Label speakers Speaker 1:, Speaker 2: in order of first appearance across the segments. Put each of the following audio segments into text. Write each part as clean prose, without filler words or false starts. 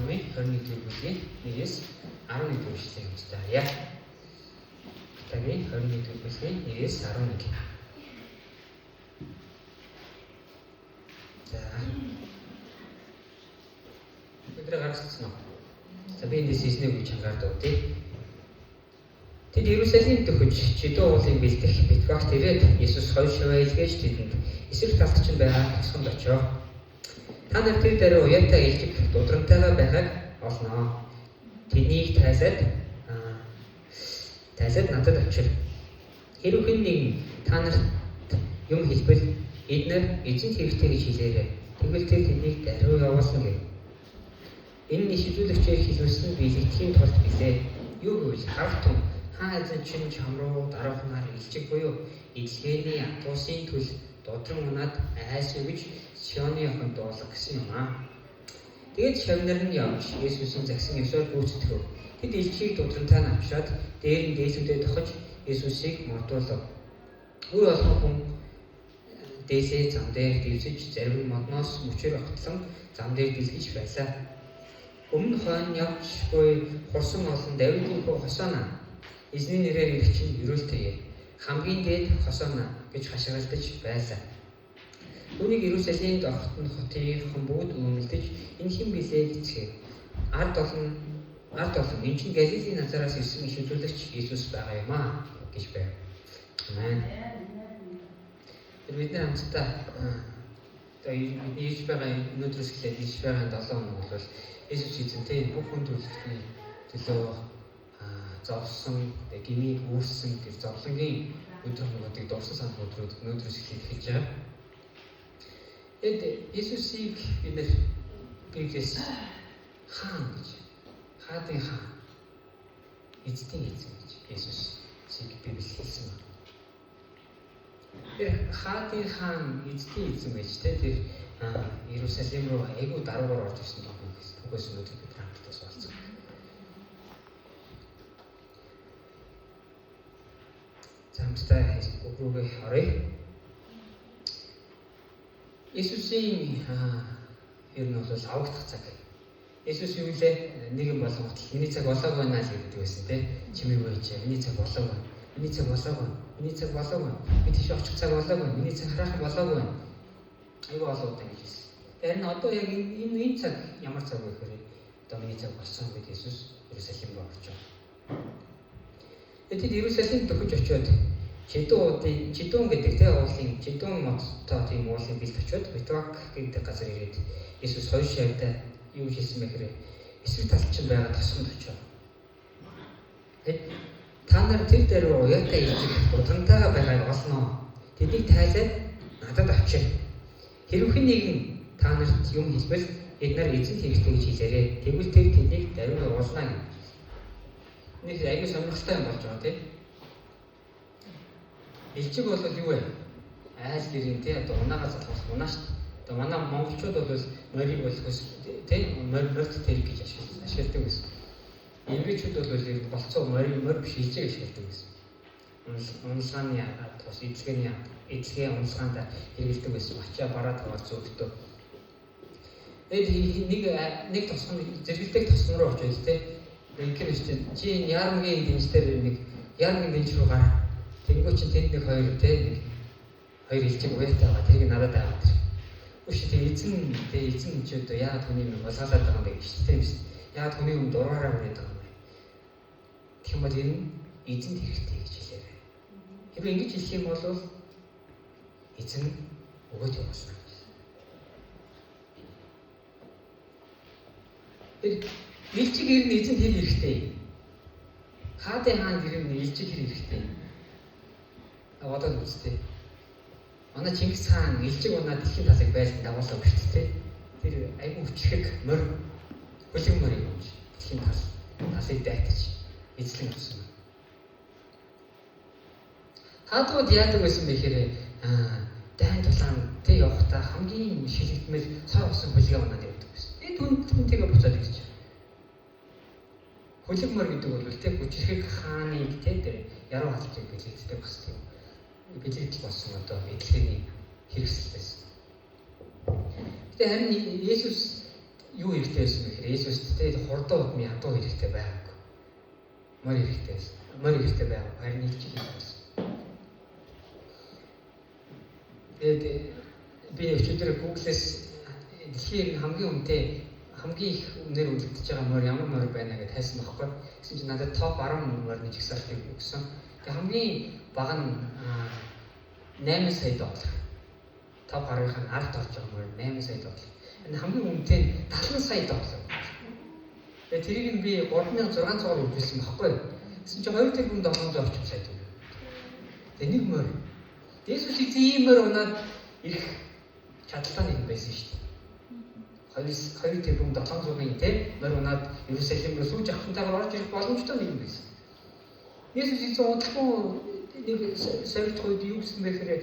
Speaker 1: номын 21 дугаар бүлгийн 1-ээс 11 дугаар ишлэгийг хамтдаа харъя. Маттайгийн 21 дугаар бүлгийн 1-ээс 11. За. Бид нар гаргасан уу? За, би эндээс эзнийг үе чангаар дуудъя. Тэд Иерусалимд дөхөж Чидүү уулын бэлдэх Битвагт ирээд Иесус хоёр шаваа илгээж тэдэнд эсрэг талд чинь байгаа тосгонд очив. Та нар тэр даруй уяатай илжиг дудрантайгаа байгааг олноо. Тэднийг тайлаад надад очив. Хэрв хэн нэгэн та нарт юм хэлбэл эднэр эзэнт хэрэгтэй гэж хэлээрэй. Тэгвэл тэр тэднийг даруй явуулна гэв. Энэ нь иш үзүүлэгчээр хэлүүлсэн нь биелэгдэхийн тулд билээ. Юу гэвэл харах тун хаан эзэн чинь чам руу даруухнаар илжиг буюу эдлгээний атуусын төл дудран унаад айсгүй гэж Сионы охин дуулах гэсэн юм аа. Тэгээд шавнар нь явж Есүсийн загсан ёсоор гүйцэтгэв. Тэд илжгийг дудрантай нь авчраад дээр нь дээлүүдэд тохиж Есүсийг мордуулав. Үр олон хүн дээсээ зам дээр дэвсэж, зарим нь модноос мөчөр огтлон зам дээр дэлгэж байлаа. Өмнө хойно явж буй хурсан олон Давидын хүү Хосона, эзний нэрээр ирэх чинь ерөөлтэй, хамгийн дээд Хосона гэж хашгиралдаж байлаа. Түүнийг Иерусалимд ороход нь хотынхон бүгд үүмэлдэж, энэ хэн билээ гэцгээв. Ард олон энэ чинь Галилийн Назараас ирсэн иш үзүүлэгч Иесус байгаа юм аа гэж байв. Амен. Тэр бид нар хамтдаа одоо бидний ирж байгаа, өнөөдрөөс эхлээд ирж байгаа 7 хоног бол Иесус эзэнтэй бүх хүн төрөлхтний төлөө зовсон, гмийг үүссэн тэр зовлонгийн өдөр хоногуудыг дурсан санах өдрүүд өнөөдрөөс эхлээд эхэлж байгаа. Тэгэд Иесусыг бид нар Библиэс хаан гэж, хаадын хаан, эзэдийн эзэн гэж Иесусыг Библи хэлсэн байна. Тэр хаадын хаан, эзэдийн эзэн байж тэ тэр Иерусалим руу айгүй даруугаар орж ирсэн түүхээс өнөөдөр бид хамтдаа суралцсан. За, хамтдаа үг рүүгээ оръё. Иесусийн ер нь бол аврагдах цаг. Иесус юу лээ? Нэгэн болгонгот миний цаг болоог байна л гэдэг байсан тий. Чимээгүй хийж, миний цаг болоог байна. Миний цаг болоог байна. Миний цаг болоог байна. Би тийш очих цаг болоог байна. Миний цаг хараахан болоог байна. Айгүй олон удаа ингэж хэлсэн. Тэгэхээр одоо яг энэ цаг ямар цаг вэ гэхээр одоо миний цаг болсон гэд Иесус Иерусалим руу орж байгаа. Тэгээд Иерусалимд дөхөж очиод Чидүүн уудын, Чидүүн гэдэг те уулын, Чидүүн модтой тийм уулын бэлд очиод Битвак гэдэг газар ирээд Иесус хоёр шавьдаа юу хийсэн бэ гэхээр эсрэг талд чинь байгаа тосгонд очив. Тэгээд та нар тэр даруй уяатай илжих дудрантайгаа байгааг олноо. Тэднийг тайлаад надад авчир. Хэрв хэн нэгэн та нарт юм хэлбэл эднэр эзэнт хэрэгтэй гэж хэлээрэй. Тэгвэл тэр тэднийг даруй явуулна гэж. Нэг аюу сонирхолтой юм болж байгаа тийм. Илжиг бол юу вэ? Айл гэрийн тий одоо унаага залгуулах унаа шүү дээ. Одоо манай монголчууд бол морийг болохос тий морь морьт тэрэг гэж ашигладаг байсан. Эмгэгчүүд бол ер нь болцоо морь морь биш, илжиг ашигладаг байсан. Унлгааны тус эдлгээний эдлгээ унлгаанд хэрэглэдэг байсан. Ачаа бараа таваар зөөгтөө. Тэгээд нэг нэг тосгон зэрэгэлдэг тосгон руу очиж тий. Инкер шүү дээ. Чи энэ яармгийн дэнж дээр нэг яармгийн дэнж рүү гар. Тэнгүү чинь тэнд нэг хоёр тий нэг хоёр илжиг уяатай байгаа. Тэрийг надад аваад ир. Үгүй шүү дээ. Эзэн тий эзэн чи одоо яагаад хүний юм булгаалаад байгаа юм бэ гэж тийм шүү. Яагаад хүний юм дураараа хүрээд байгаа юм бэ? Тэгэх юм бол энэ эзэнт хэрэгтэй гэж хэлээрэй. Хэрвээ ингэж хэлэх юм бол эзэн өгөөд явуулна. Тэр илжиг ирнэ, эзэнт хэр хэрэгтэй. Хаадын хаан гэрэн илжиг хэр хэрэгтэй. Бодоод үзтээ. Манай Чингис хаан илжиг унаа дэлхийн талыг байлдан дагуулаа шүү дээ. Тэр айгүй хүчрэг морь, хөлөг морийг унж дэлхийн талыг дайтаж эзлэн авсан. Хаадууд яадаг байсан бэ гэхээр дайн тулаан тэг явахдаа хамгийн шилэгдмэл цоо усан хөлгээ унаад явдаг байсан. Тэгээд түнтэйгээ буцаад ирж. Хөлөг морь гэдэг бол тэг хүчрэг хааныг тэг тэр яруу халчийг бэлэгддэг бас тийм бэлэгдэл болсон одоо эдлэгээний хэрэгсэл байсан. Гэтэ харин Есүс Юу хэрэгтэй байсан бэ гэхээр Есүст тэ хурдан удмын ядуу хэрэгтэй байгаагүй. Морь хэрэгтэй байсан. Морь хэрэгтэй байгаагүй. Харин илжиг хэрэгтэй байсан. Тэгээд би өчигдөр Google-с дэлхийн хамгийн үнэтэй, хамгийн их үнээр үлдэж байгаа морь ямар морь байна гэж хайсан байхгүй. Тэгсэн чинь надад топ 10 морины жагсаалтыг өгсөн. Тэгээ хамгийн бага нь 8 сая доллар. Топ 10-ын ард орж байгаа морь 8 сая доллар. Энэ хамгийн үнэтэй нь 70 сая доллар. Тэгээ тэрийг нь би 3600-аар үргэлжлсэн байхгүй. Тэгсэн чинь 2 тэрбум 700 орчим сая төгрөг. Тэгээ нэг морь. Есүс эзэн ийм морь унаад ирэх чадaltaа нэгэн байсан шүү дээ. 2 тэрбум 700-ын тэ морь унаад Иерусалим руу сүүж авахтайгаар орж ирэх боломжтой нэгэн байсан. Есүс эзэн удалгүй нэг сорилт үед юу гэсэн бэ гэхээр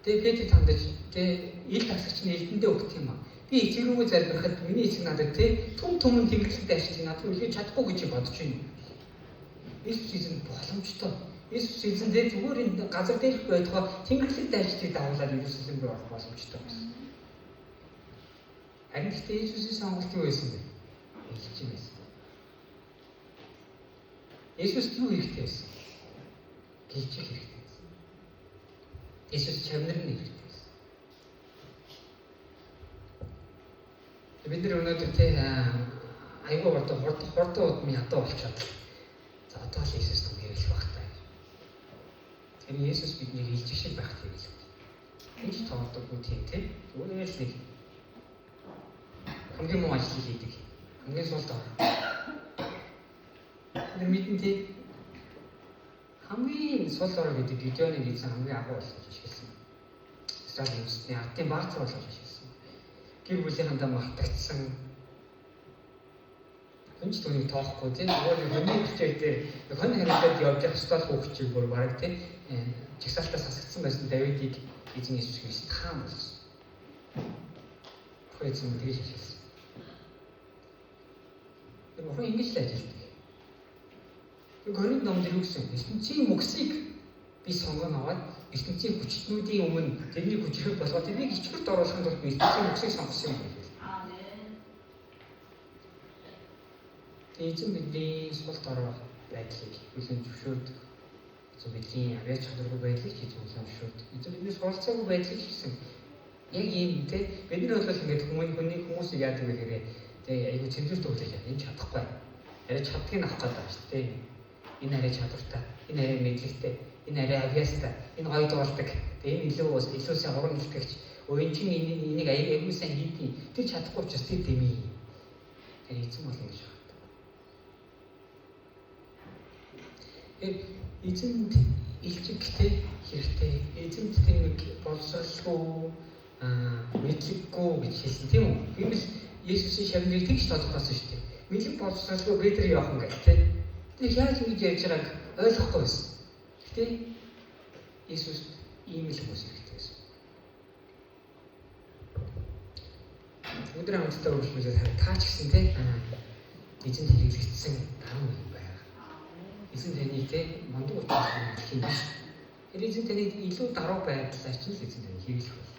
Speaker 1: тэгээ Петр хандаж тэгээ ил тасагч нь элдэндээ өгөх юм аа. Би эцэг рүүгээ залбирахад миний эцэг надад тэ түм түмэн тэнгэрлэг дайрчдаг надад үлгэж чадахгүй гэж бодож байна. Есүс эзэн боломжтой. Есүс эзэн тэ зүгээр энэ газар дээрх байтугай тэнгэрлэг дайрчдыг дагуулад Иерусалим руу орох боломжтой байсан. Харин гэхдээ Иесусийн сонголт юу байсан бэ? Илж байсан. Иесус юу хэрэгтэй байсан? Гэлжих хэрэгтэй байсан. Иесус чамнар нь хэрэгтэй байсан. Бид нар өнөөдөр тэ айгүй хурдан удмын ядуу болчиход за одоо л Иесус түн хэрэглэх байх таа. Тэр Иесус биднийг илжих шиг байх хэрэглэх. Энд тоодоггүй тийм тэ. Зүгээр л нэг хамгийн муу ажлыг хийдэг. Хамгийн сул дор. Тэр мэдэн тий хамгийн сул дор гэдэг Гидеоныг эзэн хамгийн агуу болгож ашигласан. Израилийн үндэстний ардын баатар болгож ашигласан. Гэр бүлийнхэнтэй мартагдсан. Хүн ч түүнийг тоохгүй тий. Зүгээр нэг хүний хичээл дээр хон хариултад явж явах ёстой хүүхчийг бүр бараг тий жагсаалтаас хасагдсан байсан Давидыг эзэн Иесус Христ хаан болгосон. Бурхан эзэн тэгж ашигласан. Тэр бурхан ингэж л ажилладаг. Тэр Коринт номд юу гэсэн? Ертөнцийн мөксийг би сонгон аваад ертөнцийн хүчтнүүдийн өмнө тэрнийг хүчрэх болгоод тэрнийг ичвэрт оруулахын тулд би ертөнцийн мөксийг сонгосон юм байна.
Speaker 2: Амен.
Speaker 1: Тэгээ эзэн бидний сул дорой байдлыг хүлээн зөвшөөрдөг. Эзэн бидний авьяас чадваргүй байдлыг ч эзэн хүлээн зөвшөөрдөг. Эзэн бидний суралцаагүй байдлыг ч гэсэн яг ийм те бид нар бол ингээд хүний хүмүүсийг яадаг вэ гэхээр те айгу цензурт өглөө яа энэ чадахгүй. Арай чаддгийг авах гэдэг байна шүү дээ. Энэ арай чадвартай, энэ арай мэдлэгтэй, энэ арай авьяастай, энэ гоё дуулдаг. Тэгээ энэ илүү сайн уран илтгэгч. Өө эн чинь энийг айгу сайн хийдий. Тэр чадахгүй учраас тэр дэмий. Тэр эзэн бол ингэж байна. Тэр эзэнд илжигтэй хэрэгтэй. Эзэнд тэр нэг боловсралгүй мэдлэггүй гэж хэлсэн тийм үү? Гэвэл Есүсийн шавнырыг тэгж тодорхойлсон шүү дээ. Мэдлэг боловсралгүй Петр явах гэх тийм. Тэр яаж ингэж ярьж байгааг ойлгохгүй байсан. Гэтэ Есүс ийм л хүмүүс хэрэгтэй байсан. Өнөөдөр хамтдаа үргэлжлүүлээд та ч гэсэн тийм эзэнд хэрэглэгдсэн даруй юм байна. Эзэн таныг тийм мундаг учраас хэрэглэх юм биш. Тэр эзэн таныг илүү даруй байдлаар чинь л эзэн таныг хэрэглэх бол.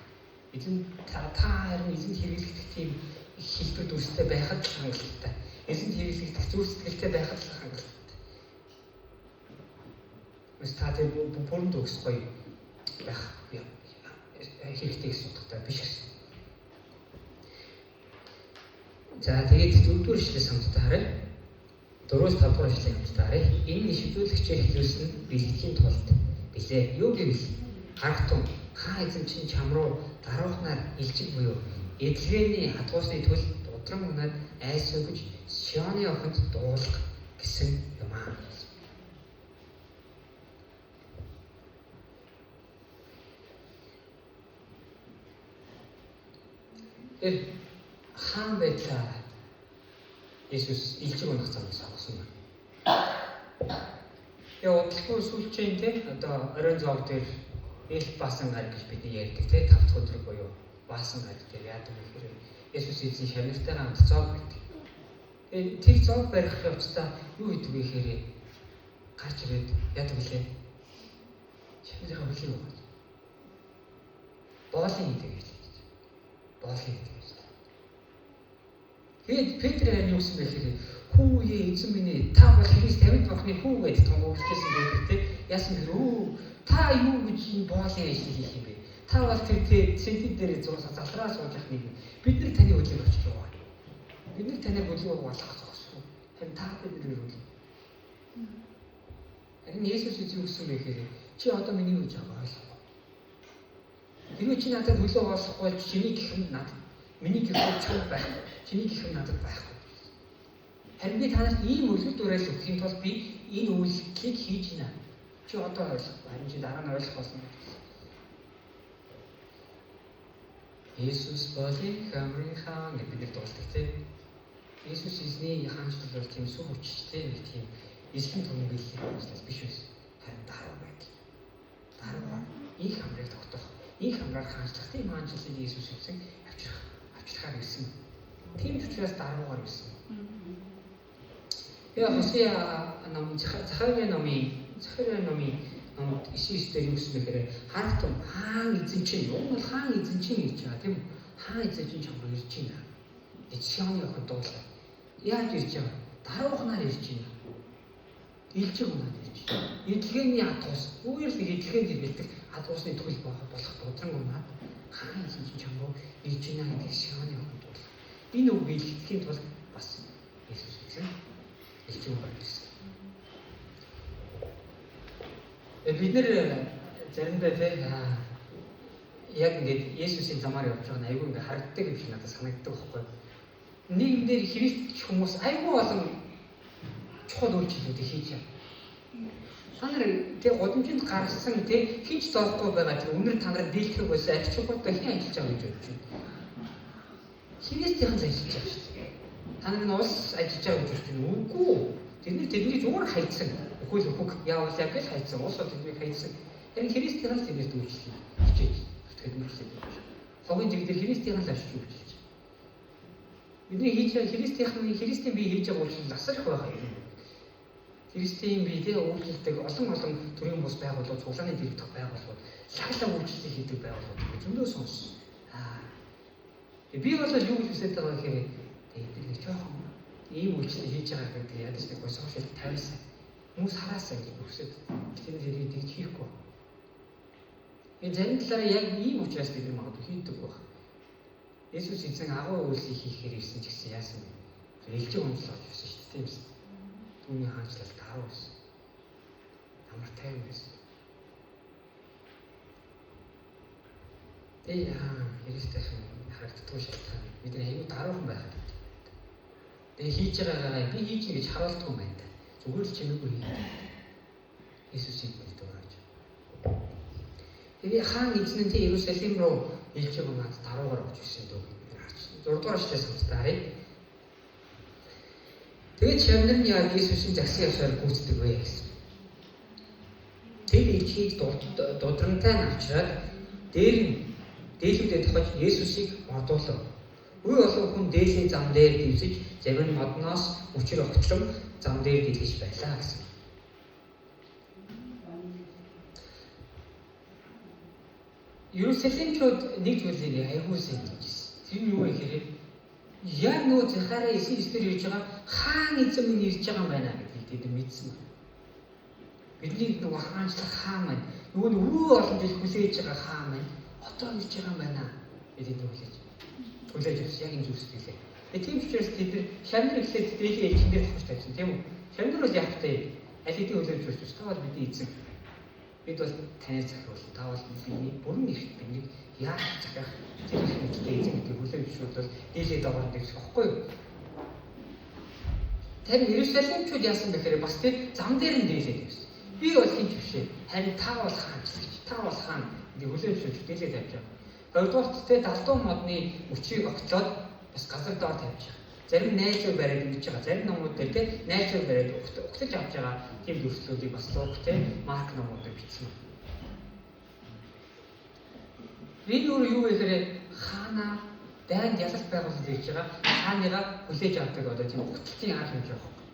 Speaker 1: Эзэн та харин эзэнд хэрэглэгдэх тийм хэлбэр дүрстэй байхад л хангалттай. Эзэнд хэрэглэгдэх зүрх сэтгэлтэй байхад л хангалттай. Мэс та тэр бүрэн төгс гоё байх хэрэгтэй гэсэн утгатай биш гэсэн. За тэгээд дөрөвдүгээр ишлээс хамтдаа харъя. 4-5 дугаар ишлэгийг хамтдаа харъя. Энэ нь ишвдүүлэгчээр хэлүүлсэн бэлгэхийн тулд билээ. Юу гэвэл харахтун хаа эзэн чинь чам руу даруухнаар илжиг буюу эдлэгээний хадгуусны төл дудран унаад айс өгөж Сионы охинд дуулах гэсэн юм аа. Тэр хаан байдлаа Иесус илжиг унах замыг сонгосон байна. Тэгээ удалгүй сүүлчийн те одоо оройн зоог дээр ил баасан гар гэж бидний ярьдаг те 5 дахь өдөр буюу баасан гар дээр яадаг вэ гэхээр Иесус эзэн шавнартайгаа хамт зоог байдаг. Тэгээ тэр зоог барих явцдаа юу хийдэг вэ гэхээр гарч ирээд яадаг вүлээ? Шавнарынхаа хөлийг угааж. Боолын хийдэг гэж. Боолын хийдэг гэж. Тэгээд Петр харин юу гэсэн бэ гэхээр хүү ээ эзэн минь ээ та бол Христ амьд Бурхны хүү гэж тунгуурлажсэн Петр те. Яасан бэ? Өө та юу гэж энэ боолын ажлыг хийх юм бэ? Та бол тэр цэнтэн дээр зуусаа залраа сууж явах нэг. Бид нар таны хөдлөг очиж байгаа. Бид нар таныг хөдлөг болох зогсохгүй. Харин та бидний хөлөг. Харин Есүс эзэн юу гэсэн бэ гэхээр чи одоо миний юу гэж байгааг ойлгохгүй. Хэрвээ чи надад хөлөө олохгүй бол чиний гэх юм надад миний гэх юм чамд байхгүй. Чиний гэх юм надад байхгүй. Харин би танарт ийм үлгэр дуурайл өгөхийн тулд би энэ үйлдэлийг хийж байна. Чи одоо ойлгохгүй. Харин чи дараа нь ойлгох болно. Есүс бол хамрын хаан гэж бид нар дуулдаг тийм. Есүс эзний хаанчлал бол тийм сүм хүчтэй нэг тийм эзлэн түнгэллийн хаанчлал биш байсан. Харин даруй байдал. Даруйгаар их хамрыг тогтоох, их хамраар хаанчлах тийм хаанчлалыг Есүс эзэн авчрахаар ирсэн. Тийм ч учраас даруйгаар ирсэн. Тэгээ Хосеа ном, Захариа номын номд 9-9 дээр юу гэсэн бэ гэхээр харахтун хаан эзэн чинь, уг нь бол хаан эзэн чинь гэж байгаа тийм үү? Хаан эзэн чинь чам руу ирж байна. Сионы охин дуулаа. Яаж ирж байгаа? Даруухнаар ирж байна. Илжиг унаад ирж байна. Эдлэгээний ад ус, үүгээр л нэг эдлэгээнд ирбэлдэг ад усны төл болох будран унаад хаан эзэн чинь чам руу ирж байна гэдэг Сионы охин дуулаа. Энэ үг илгэхийн тулд бас Иесус эзэн илжиг унаад ирсэн. Бид нэр заримдаа те яг ингээд Есүсийн замаар явж байгаа нь айгүй ингээд харагддаг юм шиг надад санагддаг байхгүй. Нийгэмдэр христч хүмүүс айгүй олон чухал үйлчлэлүүдийг хийж байна. Та нар тэг гудамжинд гаргасан тэг хинч зоохгүй байгаа тэр үнэр та нарыг дийлдэхэг байсан арчигуудаа хэн ажиллаж байгаа гэж бодож байна. Христийнхэн л ажиллаж байгаа шүү дээ. Та нар нь улс ажиллаж байгаа гэж бодож байна. Үгүй. Тэд нар тэднийг зүгээр хайцсан. Өхөл өхөг яавал яг л хайцсан. Улс бол тэднийг хайцсан. Харин Христийнхэн л тэднэрт үйлчлэл хичээж бүтгэд үйлчлэл хийж байгаа. Хогийн жиг дээр Христийнхэн л ашиж үйлчилж байгаа. Бидний хийж байгаа Христийн бие хийж байгаа үйлчлэл асар их байгаа юм. Христийн бие дээр үйлчлдэг олон олон төрлийн бус байгууллагууд, цуглааны дэрэгдэх байгууллагууд, лаглаг үйлчлэл хийдэг байгууллагууд зөндөө сонс. Би бол юу гэж хүсэж байгаа гэхээр тэд нэг жоохон ийм үйлчлэл хийж байгаа гэдэг ядаж нэг гоо сошиал тавьсан. Хүмүүс хараасаа гэж хүсэж тэр зэрэг тэгж хийхгүй. Энэ зарим талаараа яг ийм учраас бид нар магадгүй хийдэг байх. Есүс эзэн агуу үйлсийг хийхээр ирсэн ч гэсэн яасан бэ? Элжиг онцлог байсан шүү дээ, тийм үү? Түүний хаанчлал даруй байсан. Амар тайван байсан. Тэгээ Христийн харагддаггүй шалтгаан. Бид нар аюу даруухан байх гэдэг. Тэгээ хийж байгаагаа би хийж гэж харуулдаггүй юм байна. Зүгээр л чимээгүй хийдэг. Иесусыг дуурааж. Тэгээ хаан эзэн нь Иерусалим руу илжиг унаад даруугаар очиж ирсэн дөө бид нар харж. 6 дугаар эшлээс хамтдаа харъя. Тэгээд шавнар нь яг Иесусийн загсан явсаар гүйцэтгэв вэ гэсэн. Тэр илжгийг дудрантай нь авчираад дээр нь дээлүүдэд тохиж Есүсийг ордуулав. Үе олон хүн дээлийн зам дээр дэвсэж, зарим нь модноос мөчөр огтлон зам дээр дэлгэж байлаа гэсэн. Иерусалимчууд нэг зүйлийг аягүй сайн мэдчихсэн. Тэр нь юу вэ гэхээр яг нөгөө Захария 9:9 дээр ирж байгаа хаан эзэн минь ирж байгаа юм байна гэдгийг тэд мэдсэн байна. Бидний нөгөө хаанчлах хаан маань нөгөө нь өвөө олон жил хүлээж байгаа хаан маань одоо ирж байгаа юм байна гэдэг хүлээж авсан яг энэ зүйлсээ. Тэгээ тийм учраас тэд нар шавнар эхлээд дээлийн элчин дээр тохиж тавьсан тийм үү? Шавнар бол яг та аль хэдийн хүлээж авч та бол бидний эзэн. Бид бол танаар захируулна. Та бол бидний бүрэн эрхт биднийг яаж захиах тэр эрх мэдэлтэй эзэн гэдгийг хүлээж зөвшөөрөл дээлийн доогоор дэвших байхгүй юу? Харин Иерусалимчууд яасан бэ гэхээр бас тэр зам дээр нь дээлээд явсан. Би бол хин ч биш ээ. Харин та бол хаанчлагч. Та бол хаан гэдгийг хүлээж зөвшөөрч дээлээд тавьж байгаа. Хоёрдугаарт тэ далдуу модны мөчийг огтлоод бас газар доор тавьж байгаа. Зарим найзуу бариад ингэж байгаа. Зарим номууд дээр тэ найзуу бариад угтаж авч байгаа тийм дүрслүүдийг бас Лук тэ Марк номууд дээр бичсэн байна. Энэ өөр юу вэ гэхээр хаана дайнд ялалт байгуулалт хийж байгаа хааныгаа хүлээж авдаг одоо тийм угталтын арга хэмжээ байхгүй.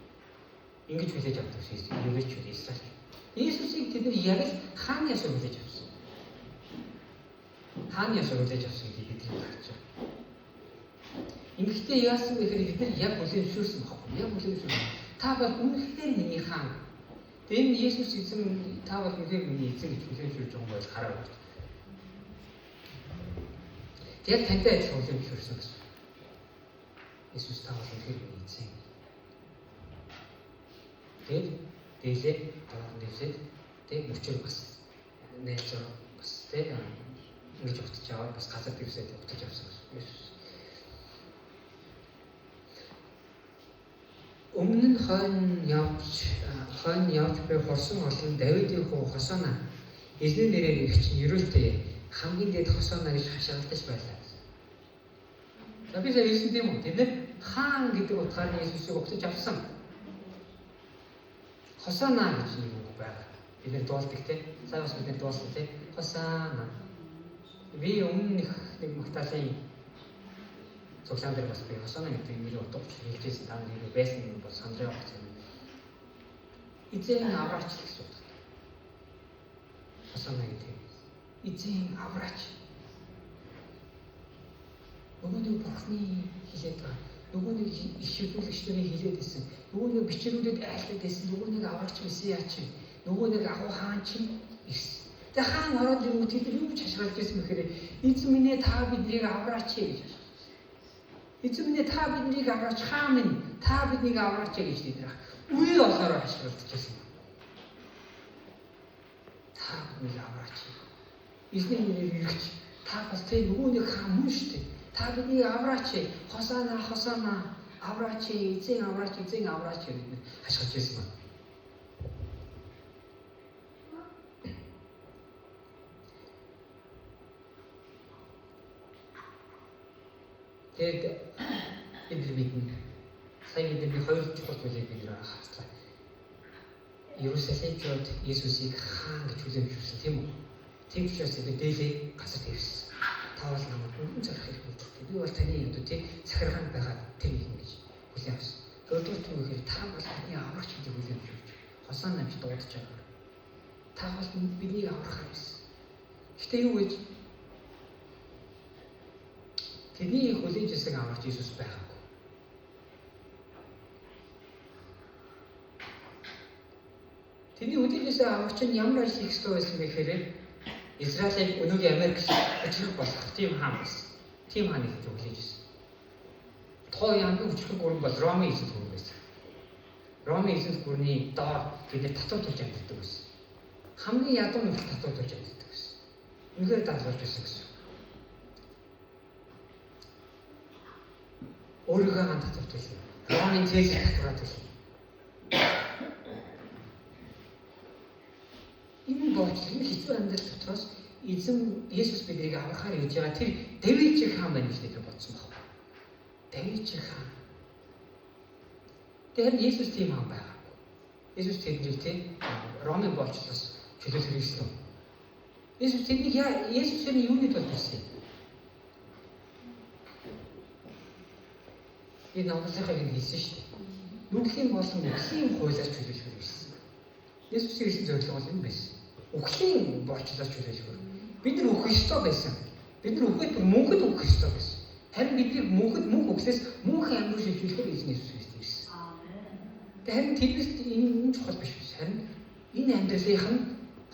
Speaker 1: Ингэж хүлээж авдаг шээс еврейчүүд Израиль. Иесусыг тэд нар яг л хааны ясаар хүлээж авсан. Хааны ясаар хүлээж авсан гэдгийг бид харж байгаа. Ингэхдээ яасан бэ гэхээр бид нар яг хүлээн зөвшөөрсөн байхгүй. Яг хүлээн зөвшөөрсөн. Та бол үнэхээр миний хаан. Тэгээ энэ Есүс эзэн та бол үнэхээр миний эзэн гэж хүлээн зөвшөөрж байгаа юм бол хараа өгч. Яг тантай адилхан хүлээн зөвшөөрсөн гэсэн. Есүс та бол үнэхээр миний эзэн. Тэгээд дээлээ доор дэвсээд тэг мөчөр бас нээлцээр бас тэг ингэж утаж аваад бас газар дэвсээд утаж авсан гэсэн. Есүс. Өмнө нь хойно явж буй хурсан олон Давидын хүү Хосона эзний нэрээр ирэх чинь ерөөлтэй хамгийн дээд Хосона гэж хашгиралдаж байлаа гэсэн. За би сая хэлсэн тийм үү? Тэд нэр хаан гэдэг утгаар нь Есүсийг угтаж авсан. Хосана гэж нэг үг байгаа. Бид нэр дуулдаг те. Сая бас бид нэр дуулсан те. Хосана. Би өмнө нэг магтаалын цуглаан дээр бас би Хосана гэдэг нэрийг утга учир хэлжсэн, та нар байсан юм бол санаж байгаа юм. Эзэн авраач л гэсэн утгатай. Хосана гэдэг. Эзэн авраач. Нөгөө нэг бурхны хэлээд байгаа. Нөгөө нэг иш үзүүлэгч нарын хэлээд байсан. Нөгөө нэг бичрүүдэд айлтаад байсан. Нөгөө нэг аврагч Месиа чинь. Нөгөө нэг агуу хаан чинь ирсэн. Тэгээ хаан ороод ирэнгүүт тэд нар юу гэж хашгиралж байсан бэхээр эзэн минь ээ та биднийг авраач гэж хашгирсан. Эзэн минь ээ та биднийг авраач, хаан минь та биднийг авраач гэж тэд нар үе олоороо хашгиралж байсан. Та биднийг авраач. Эзний нэрээр ирэх та бас тэ нөгөө нэг хаан мөн шүү дээ. Та биднийг авраач. Хосана хосана авраач, эзэн авраач, эзэн авраач гэж бид хашгирч байсан байна. Тэгээд бид нар мэднэ. Сая бид нар хоёр чухал зүйлийг бид нар харцлаа. Иерусалимчууд Есүсийг хаан гэж хүлээн зөвшөөрсөн тийм үү? Тийм учраас бид дээлээ газар тавьсан. Та бол намайг үнэн зорих хэрэг мэддэг. Би бол таны одоо тийм захиргаанд байгаа тэр нэгэн гэж хүлээн авсан. Хоёрдугаар нь гэхээр та бол бидний аврагч гэдэг хүлээн зөвшөөрч Хосана гэж дуудаж байгаа. Та бол биднийг аврахаар байсан. Гэхдээ юу гэж тэрний хүлээж ирсэн аврагч Иесус байгаагүй. Тэрний хүлээж ирсэн аврагч нь ямар ажил хийх ёстой байсан бэ гэхээр Израилийн өнөөгийн Америк хүчрэх болох тийм хаан байсан. Тийм хааныг хийж хүлээж ирсэн. Тоо хамгийн хүчрэх гүрэн бол Ромын эзэнт гүрэн байсан. Ромын эзэнт гүрний доор тэд нар татвар төлж амьдардаг байсан. Хамгийн ядуу нөхцөл татвар төлж амьдардаг байсан. Үнэхээр даалгаварч байсан гэсэн. Өөрийнхөө хаан татвар төлнө. Ромын цэцэг татвараа төлнө. Энэ боолчлол, энэ хэцүү амьдрал дотроос эзэн Есүс биднийг аврахаар ирж байгаа тэр Давидын хаан байна гэж бид бодсон баг. Давидын хаан. Тэгэхээр Есүс тийм хаан байгаагүй. Есүс тэднийг тийм Ромын боолчлолоос чөлөөлөх хэрэгсэн. Есүс тэднийг Есүс тэр юуны тулд ирсэн юм? Энэ номлохыг нь хэлсэн шүү дээ. Нүглийн болон үхлийн хуулиас чөлөөлөхөр ирсэн. Есүсийн ирсэн зорилго бол энэ байсан. Үхлийн боолчлоос чөлөөлөхөр. Бид нар үхэх ёстой байсан. Бид нар үхээд мөнхөд үхэх ёстой байсан. Харин биднийг мөнхөд мөнх үхлээс мөнхийн амьд руу шилжүүлэхээр эзэн Есүс Христ ирсэн. Харин тэднэрт энэ чухал биш биш. Харин энэ амьдралынх нь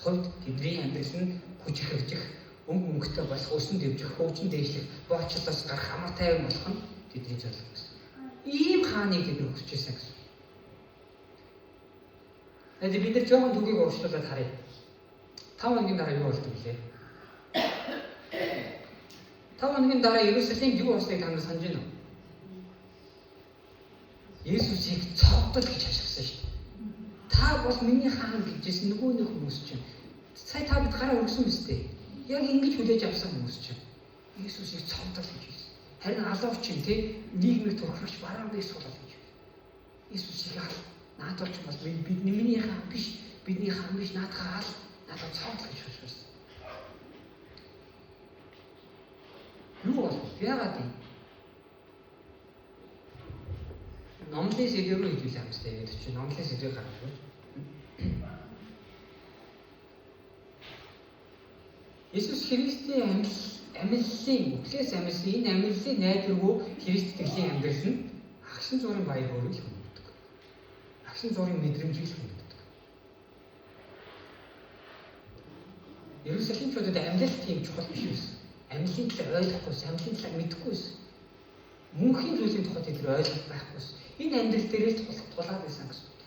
Speaker 1: хувьд тэдний амьдрал нь хүчрхэгжих, өнгө мөнгөтэй болох, өсөн дэвжих, хөгжин дээшлэх, боолчлоос гарах амар тайван болох нь тэдний зорилго байсан. Ийм хааныг тэд нар хүсэж байсан гэсэн. Тэгээд бид нар жоохон түүхийг урагшлуулад харъя. 5 хоногийн дараа юу болдог вүлээ? 5 хоногийн дараа Иерусалимд юу болсныг та нар санаж байна уу? Есүсийг цовдол гэж хашгирсан шүү дээ. Та бол миний хаан гэжсэн нөгөө нэг хүмүүс чинь. Сая та бид гараа өргөсөн биз дээ. Яг ингэж хүлээж авсан хүмүүс чинь. Есүсийг цовдол гэж хэлсэн. Харин алууч чинь тий нийгмийг турхлагч барааныг суулгах гэж. Иесусыг ал. Наад бол ч бол бид миний хаан биш, бидний хаан биш, наадхаа ал. Надад цовдол гэж хэлсэн. Юу бол яагаад юм? Номлын сэдв рүү хэдүүлээ хамтдаа яриад чи номлын сэдвийг гаргах. Иесус Христийн Амьллын үхлээс амьлсан энэ амьллын найдваргүй Христ итгэлийн амьдрал нь агшин зуурын баяр хөөргийг л хөнгөдөг. Агшин зуурын мэдрэмжийг л хөнгөдөг. Иерусалимчуудад амьлал тийм чухал биш байсан. Амьллын талаар ойлгохгүй, амьллын талаар мэдэхгүй байсан. Мөнхийн зүйлийн тухай тэд нар ойлголт байхгүйсэн. Энэ амьдрал дээрээ л тулаад байсан гэсэн үг.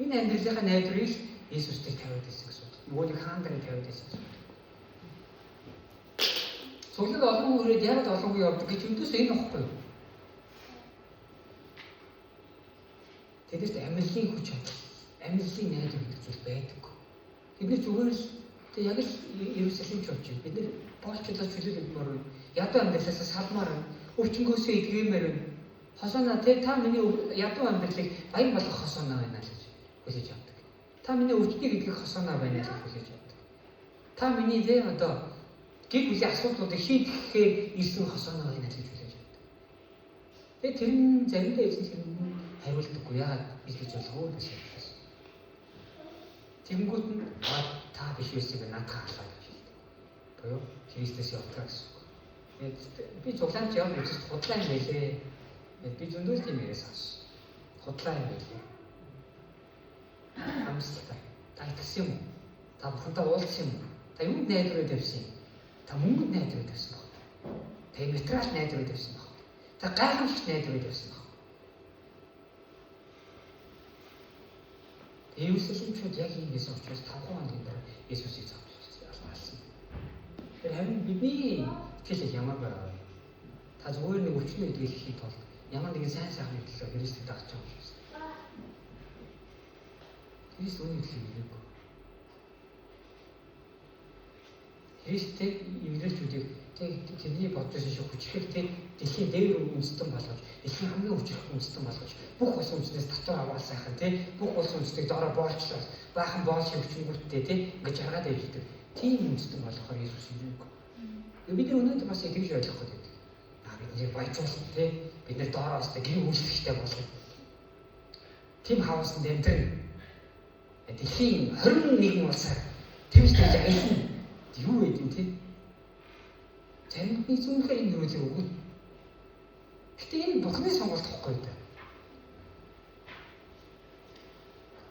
Speaker 1: Энэ амьдралынхаа найдварыг л Иесус дээр тавиад байсан гэсэн үг. Нөгөө нэг хаан дээр тавиад байсан гэсэн үг. Цуглаг олон хүн хүрээд яг олон хүн явдаг гэж үүдээс энэ багхгүй юу? Тэдэрт амьллын хүч чадал, амьллын найдвар гэдэг зүйл байдаг. Бид нар зүгээр л тэг яг л Иерусалимч болж байна. Бид нар боолчлоо чөлөөлөдмөр байна. Ядуу амьдралаасаа салмаар байна. Өвчнгөөсөө эдгээмээр байна. Хосоона тэ та миний ядуу амьдралыг баян болгох хосоона байна л гэж хүлээж авдаг. Та миний өвчнийг эдгэх хосоона байна л гэж хүлээж авдаг. Та миний тэ одоо гэр бүлийн асуудлуудыг шийдэхээр ирсэн хосоона байна л гэж хүлээж авдаг. Тэгээ тэр нь заримдаа эзэн тэрэнд нь хариулдаггүй. Яагаад би гэж болох вэ гэж хэлсэн. Тэгэнгүүт нь та биш байсан юм наадах халаа гэж хэлдэг. Буюу Христээс явдаг гэсэн үг. Тэгээд би цуглаанд явж үзэж худлаа юм байлээ. Би зөндөл тийм яриа сонссон. Худлаа юм байлээ. Хамсалтай. Та итгэсэн юм уу? Та бурхантай уулзсан юм уу? Та юунд найдвараа тавьсан юм? Та мөнгөнд найдвараа тавьсан баг. Та материал найдвараа тавьсан баг. Та гайхамшигт найдвараа тавьсан баг. Иерусалимчууд яг ийм байсан учраас 5 хоногийн дараа Иесусыг зовж алсан. Тэр харин бидний итгэл ямар байгаа вэ? Та зүгээр нэг өвчнө гэдгийг хэлэхийн тулд ямар нэгэн сайн сайхны төлөө Христийг дагаж байгаа юм шиг. Христ үүний төлөө ирээгүй. Христтэй еврейчүүдийг тэрний бодож байсан шиг хүчрхэгтэй дэлхийн дээр үндэстэн болгож, дэлхийн хамгийн хүчрэх үндэстэн болгож, бүх улс үндэстнээс татвар аваад сайхан тий, бүх улс үндэстнийг доороо боолчлоо, баахан боол шиг хүчингүүттэй тий, ингэж жаргаад явж идэг. Тийм үндэстэн болгохоор Иесус ирээгүй. Бид нар өнөөдөр бас тэгж ойлгох гэдэг. Аа бид нэр баяжуулна тий, бид нар доороо өстэй гэр үйлчлэгчтэй болно. Тийм хаусанд амьдрна. Дэлхийн 21 улсаар тэгж тэгж аялна. Юу вэ юм тий? Заримд нь зүнхээр энэ зүйлийг өгнө. Гэтэ энэ Бурхны сонголт гэхгүй да.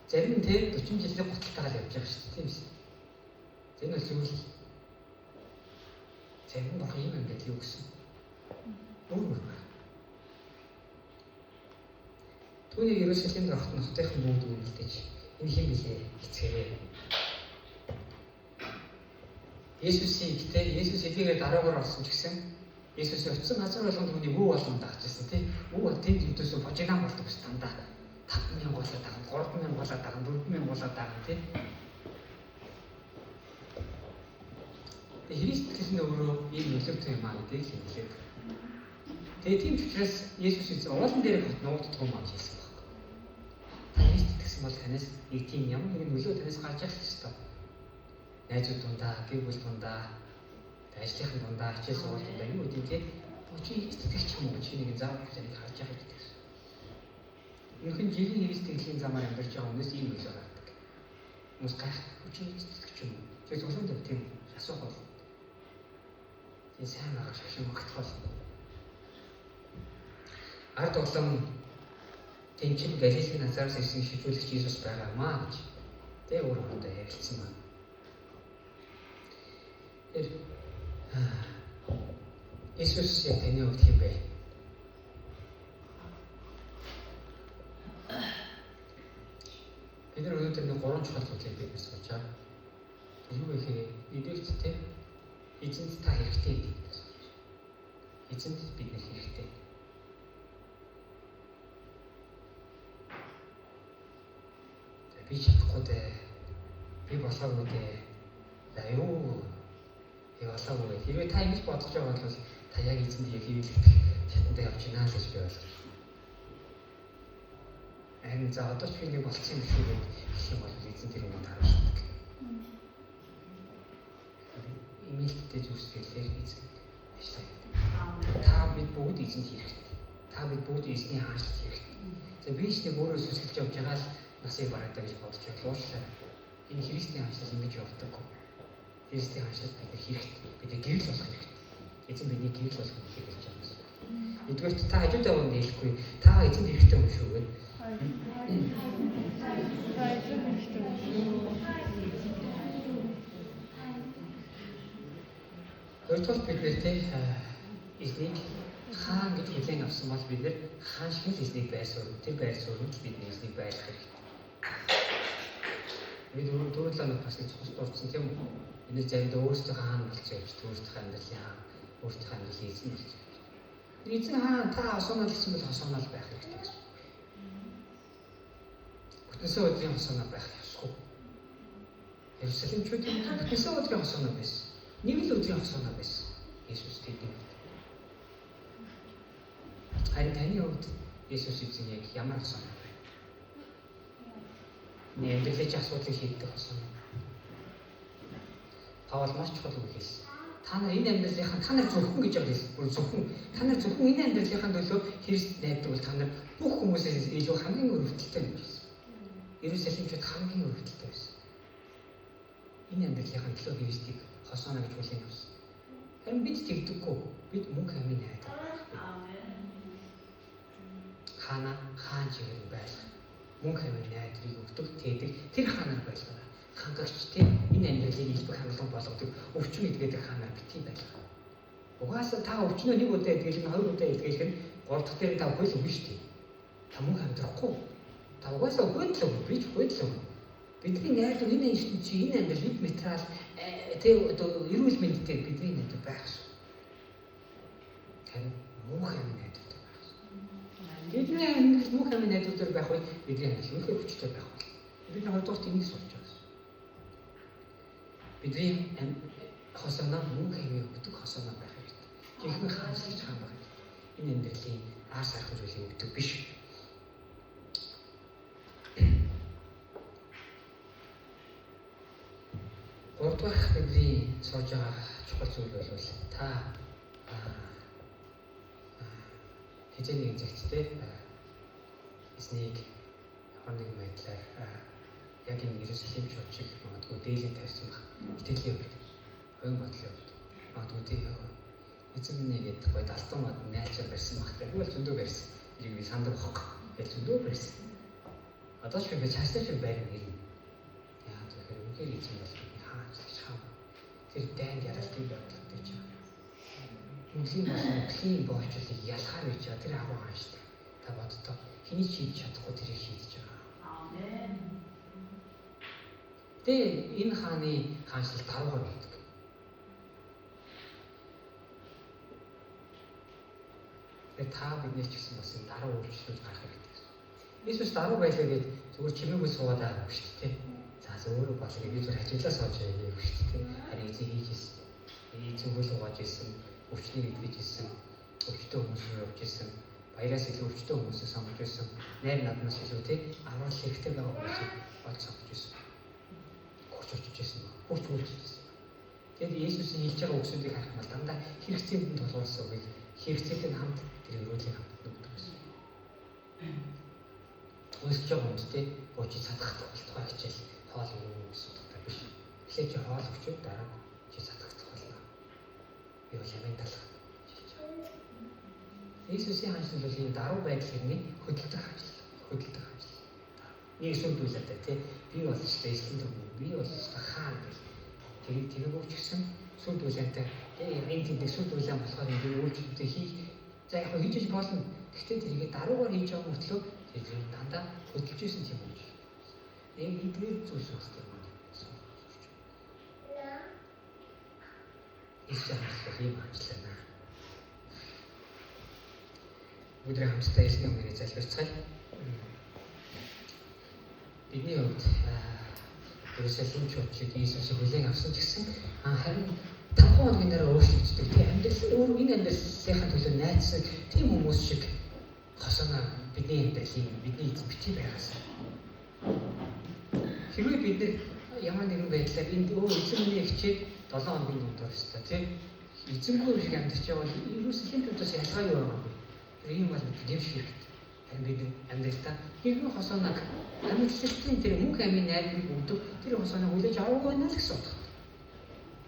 Speaker 1: Зарим нь тий 40 жилийн гуталтайгаа л явж байгаа шүү дээ, тийм үү? Энэ бол зүйл. Зарим нь Бурхан ийм амьдрал юу гэсэн. Өөр өөр байна. Түүнийг Иерусалимд ороход хотынхан бүгд үнэлдэж энэ хэн билээ эцгээрээ. Есүсийг тэ Есүс эдгээр дараагаар олсон ч гэсэн Есүсийн утсан газар болгонд түүний вүү болгон дагж ирсэн тий. Вүү бол тэнд юудээс божигнаан болдог ус дандаа 5000 гуулаа дагна, 3000 гуулаа дагна, 4000 гуулаа дагна тий. Тэгээ Христ итгэл нь өөрөө ийм нөлөөтэй юм аа гэдгийг л хэлээд. Тэгээ тийм ч учраас Есүс эзэн уулан дээр хот нуугддаг юм аа гэж хэлсэн байхгүй. Та Христ итгэсэн бол танаас нэг тийм ямар нэгэн нөлөө танаас гарч ирэх ёстой. Найзууд дундаа, гэр бүл дундаа, ажлынхан дундаа, хичээл сургууль дундаа юу гэдэг те. Чи Христ итгэгч юм уу? Чи нэг заавал таныг харж байгаа гэдэг. Үнэхээр жирийн Христ итгэлийн замаар амьдарч байгаа хүнээс ийм нөлөө гардаг. Хүмүүс гайх, чи Христ итгэгч юм уу? Тэр цуглаан дээр тийм асуух бол. Тийм сайн байгаа шашин магтах бол. Ард улам тэнчин Галилийн Назараас ирсэн шилжүүлэгч Иесус байгаа маа гэж тэ өөр хоорондоо ярилцсан байна. Тэр Иесус яг таны хувьд хэм бэ? Бид нар өнөөдөр нэг гурван чухал зүйлийг бид сурч байгаа. Юу вэ гэхээр нэгдүгээрт тэ эзэнд та хэрэгтэй гэдгийг сурч. Эзэнд бид нар хэрэгтэй. Би чадахгүй дээ. Би болоогүй дээ. За юу болоогүй. Хэрвээ та ингэж бодож байгаа бол та яг эзэнд яг хэвлэгдэх шатандаа явж байна л гэж би ойлгож байна. Харин за одоо ч би нэг болцсон юм шүү гэж хэлэх юм бол эзэн тэр юмыг харуулдаг. Имэлттэй зүйлсээр эзэн ажиллаа гэдэг. Та бид бүгд эзэнд хэрэгтэй. Та бид бүгд эзний хаанчлал хэрэгтэй. За би ч нэг өөрөө сүсгэлж явж байгаа л насыг барагдаа гэж бодож байгаа. Уучлаарай. Энэ Христийн хаанчлал ингэж явдаггүй. Христийн хаанчлал бид нар хэрэгтэй. Бид гэрэл болох хэрэгтэй. Эзэн бидний гэрэл болгон хэрэглэж байгаа юм. Нэгдүгээрт та хажууд байгаа хүнд хэлэхгүй та эзэнд хэрэгтэй юм шүү гэдэг.
Speaker 2: Та эзэнд хэрэгтэй юм шүү.
Speaker 1: Хоёрдугаар бид нэр тэ эзнийг хаан гэж хүлээн авсан бол бид нэр хаан шиг л эзнийг байр суурь. Тэр байр суурьнд л бидний эзнийг байлгах хэрэгтэй. Бид дөрөв 7 хоног бас нэг цус дурдсан тийм үү? Бид нэр заримдаа өөрсдийнхөө хаан болсон явж, өөрсдийнхөө амьдралын хаан, өөрсдийнхөө амьдралын эзэн болсон явж. Эзэн хаан та хосооноо гэсэн бол хосооноо л байх хэрэгтэй гэсэн. Бүтэнсэн өдрийн хосооноо байх ёсгүй. Иерусалимчуудын бүтэнсэн өдрийн хосооноо байсан. Нэг л өдрийн хосооноо байсан. Иесус тэдний хувьд. Харин таны хувьд Иесус эзэн яг ямар хосооноо вэ? Миний амьдралын чи асуудлыг шийддэг хосооноо. Паул маш чухал үг хэлсэн. Та нар энэ амьдралынхаа та нар зөвхөн гэж хэлсэн. Бүр зөвхөн та нар зөвхөн энэ амьдралынхаа төлөө Христ найддаг бол та нар бүх хүмүүсээс илүү хамгийн өрөвдөлтэй гэж хэлсэн. Иерусалимчууд хамгийн өрөвдөлтэй байсан. Энэ амьдралынхаа төлөө Христийг хосооно гэж хүлээн авсан. Харин бид тэгдэггүй. Бид мөнх амийн найдаг. Хаана хаан чигээр байлах. Мөнх амийн найдрыг өгдөг, тээдэг тэр хаанаар байлгана. Хангагч тийм энэ амьдралыг элбэг хангалуун болгодог, өвчин эдгээдэг хаанаар битгий байлгах. Угаасаа та өвчнөө нэг удаа эдгэлэх нь, хоёр удаа эдгэлэх нь, гурав дахь дээр нь та үгүй л үгүй шүү дээ. Та мөнх амьдрахгүй. Та угаасаа үгүй л үгүй, би ч үгүй л үгүй. Бидний найрдаг энэ ертөнцийн энэ амьдрал эд материал тэг одоо эрүүл мэндтэй бидний найдвар байх шүү. Харин мөнх амийн найдвартай байх шүү. Бидний амьдрал мөнх амийн найдвартай байх үед бидний амьдрал үнэхээр хүчтэй байх болно. Бид хоёрдугаарт энийг сурч байгаа. Бидний хосооноо мөнх амийн өгдөг хосооноо байх хэрэгтэй. Жинхэнэ хаанчлагч хаан байх хэрэгтэй. Энэ амьдралын аар сайхан зүйлийг өгдөг биш. Гуравдугаар бидний сурж байгаа чухал зүйл бол та хизээ нэгэн цагт эзнийг ямар нэгэн байдлаар яг энэ Иерусалимчууд шиг магадгүй дээлэн тавьсан байх. Итгэлийн хувьд, оюун бодлын хувьд магадгүй тийм эзэн минь гэдэг гой далтан мод найлчаар барьсан байх. Би бол зөндөө барьсан. Тэрийг би сандаг байхгүй. Яг зөндөө барьсан. Одоо ч би цаашдаа ч барина гэрнэ. Яагаад гэхээр үнэхээр эзэн бол бидний хаанчлагч хаан. Тэр дайнд ялалтыг байгуулдаг гэж байгаа. Үнэлийн болон үхлийн боолчлолыг ялахаар гэж байгаа. Тэр агуу хаан шүү дээ. Та боддоо хэний ч шийдэж чадахгүй тэрийг шийдэж байгаа.
Speaker 3: Амен.
Speaker 1: Тэгээ энэ хааны хаанчлал даруугаар байдаг. Тэгээ та биднээс ч гэсэн бас энэ даруй үйлчлүүд гарах хэрэгтэй гэсэн. Иесус даруй байлаа гэж зүгээр чимээгүй суугаад байгаа юм шүү дээ. За өөрөө болоо гэж би зүгээр хажиглаа сууж байгаа юм шүү дээ. Харин эзэн хийж ирсэн. Эзэн хөл угааж ирсэн, өвчнийг эдгэж ирсэн, өвчтөе хүмүүс рүү явж ирсэн, баяраас илүү өвчтөе хүмүүсийг сонгож ирсэн, найр наадмаас илүү тий аврал хэрэгтэй байгаа хүмүүсийг олж сонгож ирсэн. Хурц очиж ирсэн, хурц үйлчилж ирсэн. Тэгэд Иесусийн хэлж байгаа үгсүүдийг харах юм бол дандаа хэрэгцээнд нь тулгуурласан үгийг хэрэгцээтэй хамт тэр өрөөлийг хамт өгдөг гэсэн. Өсөж байгаа хүнд тий гоо чи цадах болтугай хичээл хоол өгнө гэсэн утгатай биш. Эхлээд чи хоол өгчөөд дараа нь чи цадах болно. Би бол ямын талах гэж хэлж байгаа. Иесусийн хаанчлал бол ийм даруй байдал хэрний хөдөлдөг хаанчлал. Хөдөлдөг хаанчлал. Нэг сүрдүүлээд тий би бол өстой эзэн төв, би бол өстой хаан гэл. Тэгээд өгч гисэн сүрдүүлээтэй энэ тэндэг сүрдүүлэн болохоор энэ үйлчлэлүүдээ хийх. За яг хөө хийж болно. Гэхдээ тэрийг даруугаар хийж байгаа мөртлөө тэр дандаа хөдөлж исэн тийм үү. Яг эдгээр зүйлс хэрэгтэй юм. Иесус хаанчлал ийм хаанчлал байна. Бүгдээ хамтдаа эзний өмнө залбирцгаая. Бидний хувьд Иерусалимчууд шиг Иесусыг хүлээн авсан ч гэсэн харин 5 хоногийн дараа өөрчлөгддөг. Тийм амьдрал өөр энэ амьдралынхаа төлөө найдсан тийм хүмүүс шиг хосоно бидний амьдралын бидний эзэн битгий байгаасаа. Хэрвээ бид нар ямар нэгэн байдлаар энд эзэн миний хичээд 7 хоногийн дундуур өстой тийм эзэнгүй шиг амьдарч байгаа бол Иерусалимчуудаас ялгаа юу байгаа юм бэ? Тэр ийм бол бид гэмших хэрэгтэй. Харин бид амьдралдаа хэрхэн хосооног амьдлалтын тэр мөнх амийн найрыг өгдөг тэр хосооног хүлээж аваагүй байна л гэсэн утгатай.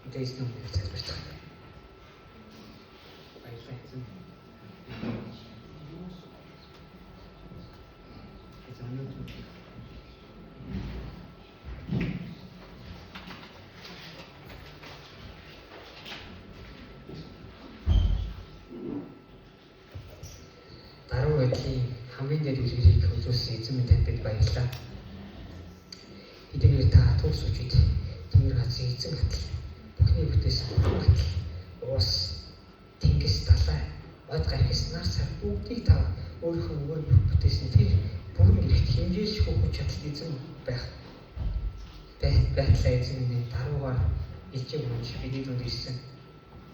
Speaker 1: Тэгээ эзний өмнө залбирцгаая. Даруй байдлын хамгийн дээд үлгэрийг үзүүлсэн эзэн минь танд бид баярлалаа. Хэдийгээр та төгс хүчит тэнгэр газрын эзэн хатал, бүхний бүтээсэн бурхан хатал, уус, тэнгис, далай, од гархис, нар сар бүгдийг та өөрийнхөө үгээр бүтээсэн тэр бүрэн эрхт хэмжээлшгүй хүч чадал эзэн байх байтлаа эзэн минь даруугаар илжээ өгч бидний дунд ирсэн.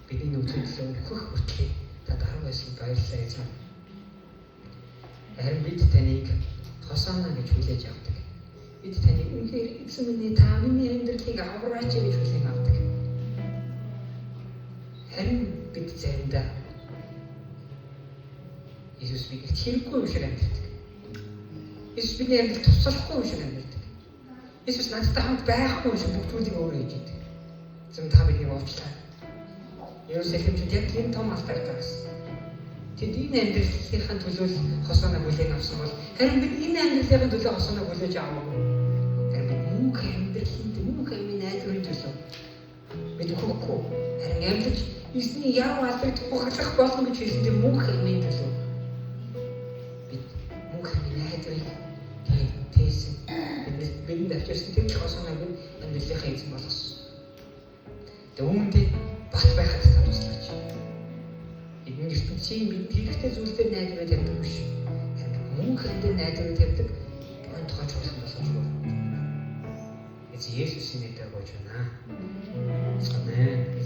Speaker 1: Бидний нүдний төлөө өөхөх хүртлээ та даруй байсан баярлалаа эзэн. Харин бид таныг хосоно гэж хүлээж авдаг. Бид таныг үнэхээр эзэн минь та миний амьдралыг авраач гэж хүлээн авдаг. Харин бид заримдаа Иесус бидэнд хэрэггүй юм шиг амьдардаг. Иесус бидний амьдралд туслахгүй юм шиг амьдардаг. Иесус надтай хамт байхгүй юм шиг бүх зүйлийг өөрөө хийж идэг. Эзэн та биднийг уучлаа. Иерусалимчууд яг энэ том алдаа гаргасан. Тэд энэ амьдралынхаа төлөө хосооног хүлээн авсан бол харин бид энэ амьдралынхаа төлөө хосооног хүлээж аваагүй. Харин бид мөнх амьдралын мөнх амийн найдварын төлөө бид өгөхгүй. Харин амьдарч эзний яруу алдрыг тухайлах болно гэж хэлсэн тэр мөнх амийн төлөө бид мөнх амийн найдварыг тээсэн. Бидэнд авчирсан тэр хосооног бид амьдралынхаа эзэн болгосон. Тэгээ үүндээ бат байхад та туслаач. Эдгээр ертөнцийн бид хэрэгтэй зүйл дээр найдвар тавьдаг биш. Харин мөнх амь дээр найдвар тавьдаг онцгой чуулган болгож өгөө. Эзэн Есүсийн нэрээр гуйж байна. Амен.